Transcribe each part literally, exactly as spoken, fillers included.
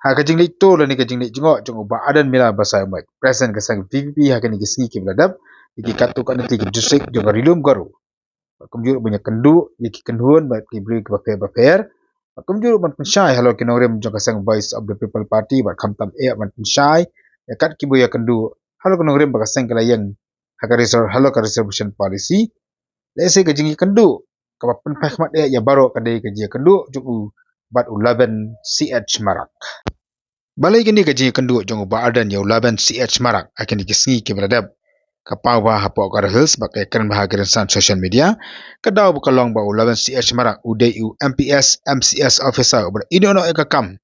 Ha ka jingleit to lane ka jingleit jngoh jong u Bah Ardent Miller Basaiawmoit, President ka seng VPP, ha kine ki sngi kiba la dep, ïa ki katto katne tylli ki district jong ka Ri Lum Garo. Bad kumjuh ruh ban ïakynduh ïa ki kynhun bad ki briew kiba pher bapher. Bad kumjuh ruh ban pynshai halor ki nongrim jong ka seng Voice of the People Party, bad khamtam eh ban pynshai ïa kat kiba ïakynduh halor ki nongrim ba ka seng ka la ïeng ha ka reser-, halor ka reservation policy. Lehse ka jingïakynduh kaba pynphai khmat eh ïa baroh ka dei ka jingïakynduh jong u bad u Laven C H Marak. Balei kane ka jingïakynduh jong u Bah Ardent ïa u Laven C H Marak ha kine ki sngi kiba la dep ka paw bha hapoh Garo Hills bad ka ïakren bha ha ki rynsan social media? Ka daw ba ka long ba u Laven C H Marak u dei u MPS MCS officer uba da ïehnoh noh ïa ka kam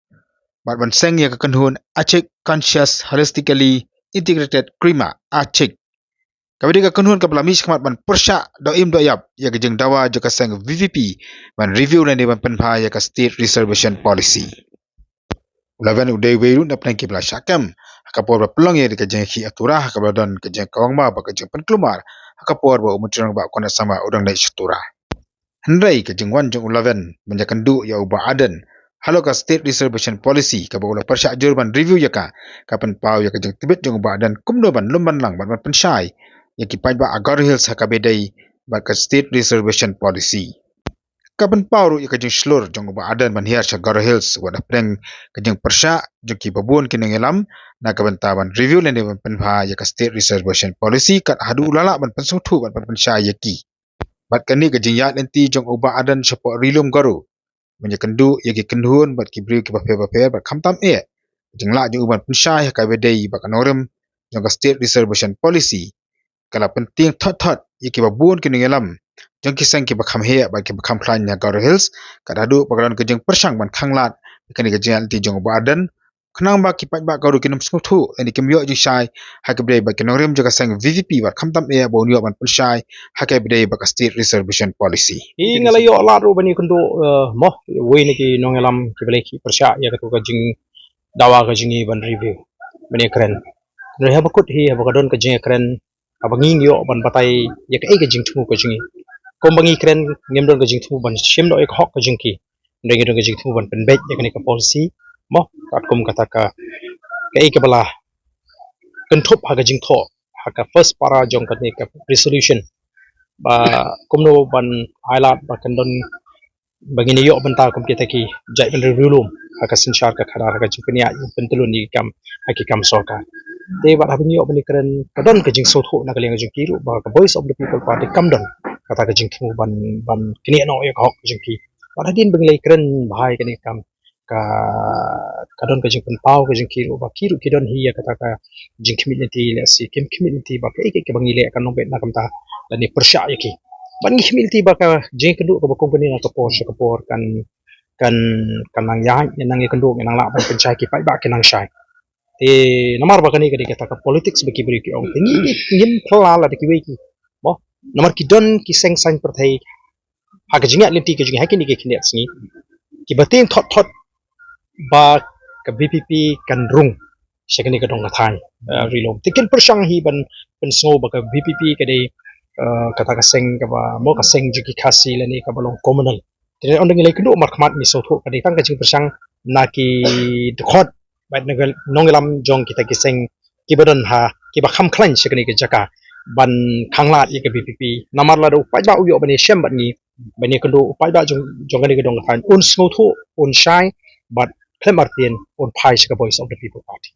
bad ban seng ïa ka kynhun Achik Conscious Holistically Integrated Creamer, Achik, kaba dei ka kynhun kaba la mih shakhmat ban pyrshah doh im doh ïap ïa ka jingdawa jong ka seng VPP ban review lane ban pynbha ïa ka State Reservation Policy. U Laven u dei uwei ruh na pdeng kiba la shah kem ha ka por ba pynlong ïa ka jingïakhih ha Tura, ha kaba la don ka jingkawang bad ka jingpynkulmar ha ka por ba u Myntri Rangbah Conrad Sangma u dang leit sha Tura. Hynrei ka jingwan jong u Laven ban ïakynduh ïa u Bah Ardent halor ka State Reservation Policy kaba u la pyrshah jur ban review ïa ka, ka pynpaw ïa ka jingtbit jong u Bah Ardent kumno ban lum ban lang bad ban pynshai ïa ki paidbah ha Garo Hills ha kaba ïadei bad ka State Reservation Policy. Ka pynpaw ruh ïa ka jingshlur jong u Bah Ardent ban hiar sha Garo Hills wat hapdeng ka jingpyrshah jong kiba bun ki nongïalam na ka bynta ban review lane ban pynbha ïa ka State Reservation Policy, kat haduh u la lah ban pynsngewthuh bad ban pynshai ïa ki. Bad kane ka jingïaid lynti jong u Bah Ardent shapoh Ri Lum Garo ban ïakynduh ïa ki kynhun bad ki briew kiba pher bapher bad khamtam eh ka jinglah jong u ban pynshai ha kaba ïadei bad ka nongrim jong ka State Reservation Policy ka la pyntieng thot thot ïa kiba bun ki nongïalam jong ki seng kiba kham heh bad kiba kham khlaiñ ha Garo Hills, kat haduh ba ka don ka jingpyrshang ban khanglad ïa kane ka jingïaid lynti jong u Bah Ardent, khnang ba ki paidbah Garo kin ym sngewthuh lane kim ïoh jingshai ha kaba ïadei bad ki nongrim jong ka seng VPP bad khamtam eh ba un ïoh ban pynshai ha kaba ïadei bad ka State Reservation Policy. Hi, nga la ïoh lad ruh ban ïakynduh, eh, mo, uwei na ki nongïalam kiba la ïakhih pyrshah ïa kato ka jingdawa ka jong ngi ban review, ban ïakren. Hynrei haba kut hi, haba ka don ka jingïakren, haba ngi ngi ïoh ban batai ïa kaei ka jingthmu ka jong ngi. Kumba ngi kren, ngim don ka jingthmu ban shim noh ïa ka hok ka jong ki, hynrei ngi don ka jingthmu ban pynbeit ïa kane ka policy, mo, katkum kata ka, kaei kaba la kynthup ha ka jingthoh ha ka first para jong kane ka resolution, ba kumno ban ailad ba kan don, ba ngin ïoh bynta kum kita ki jait ban review lum ha ka synshar ka khadar, ha ka jingpynïaid pyntylun ïa ki kam, ha ki kam sorkar. Te bad haba ngi ïoh ban ïakren, ka don ka jingsngewthuh na ka liang jong ki ruh ba ka Voice of the People Party kam don kata ka jingthmu ban, ban knieh noh ïa ka hok jong ki. Bad hadien ba ngi la ïakren bha ïa kane ka kam, ka, ka don ka jingpynpaw ka jong ki ruh ba ki ruh ki don hi ïa kata ka jingkhmih lynti, lehse kim khmih lynti ba kaei kaei kaba ngi leh kan long beit na ka bynta lane pyrshah ïa ki. Bad ngi khmih lynti ba ka jingïakynduh kaba kum kane na ka por sha ka por kan, kan, kan nang ïaid, nang ïakynduh, nang lah ban pynshai, ki paidbah kin nang shai. Te namar ba kane ka dei kata ka politics ba ki briew ki ong, te ngi, ngim phylla lada kiwei ki, mo, namar ki don ki seng saiñ pyrthei ha ka jingïaid lynti ka jong ngi ha kine ki khyndiat sngi kiba tieng thot thot ba ka VPP kan rung sha kane ka dong ka thaiñ, eh, Ri Lum. Te kin pyrshang hi ban pynsngew ba ka VPP ka dei, eh, kata ka seng kaba, mo, ka seng jong ki Khasi lane kaba long communal. Te ynda ngi la ïakynduh markhmat ngi sngewthuh ka dei tang ka jingpyrshang na ki dkhot bad na ki nongïalam jong kita ki seng kiba don ha, kiba kham khlaiñ sha kane ka jaka ban khanglad ïa ka VPP. Namar lada u paidbah u ïoh ban ïashem bad ngi, ban ïakynduh, u paidbah jong, jong kane ka dong ka thaiñ un sngewthuh, un shai, bad khlem artien un phai sha ka Voice of the People Party.